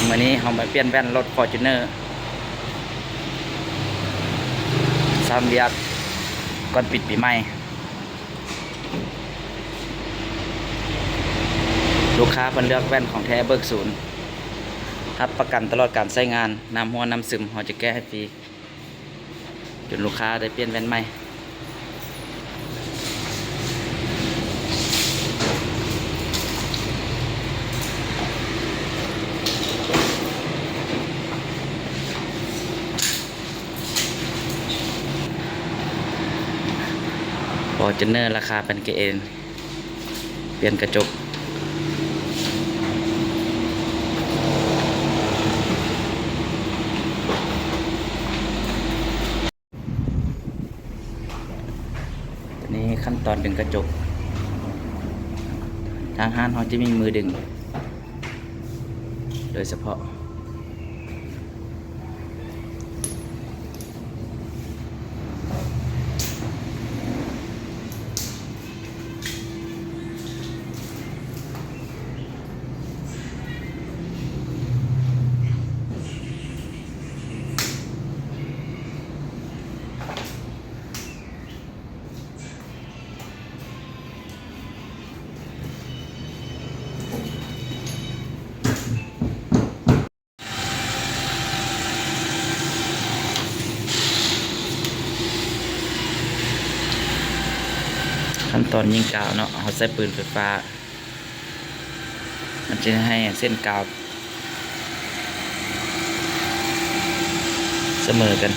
ມື້ນີ້ເຮົາມາປ່ຽນແວ່ນລົດຟໍຈູນເນີ ຊ່າງວຽກກ່ອນປິດປີໃໝ່. ລູກຄ້າເພິ່ນເລືອກແວ່ນຂອງແທ້ເບີກສູນ ຮັບປະກັນຕະຫຼອດການໃຊ້ງານ, ນ້ຳຮົ່ວນ້ຳຊຶມເຮົາຈະແກ້ໃຫ້ຟຣີ ຈົນລູກຄ້າໄດ້ປ່ຽນແວ່ນໃໝ່. ຟໍຈູນເນີ ລາຄາແປນກະເອງ ປ່ຽນກະຈົກ. ນີ້ຂັ້ນຕອນດຶງກະຈົກ ທາງຮ້ານເຮົາຈະມີມືດຶງໂດຍສະເພາະ. ຂັ້ນຕອນຍິງກາວເນາະ ເຮົາໃຊ້ປືນໄຟຟ້າ ມັນຈະເຮັດໃຫ້ເສັ້ນກາວສະເໝີກັນ.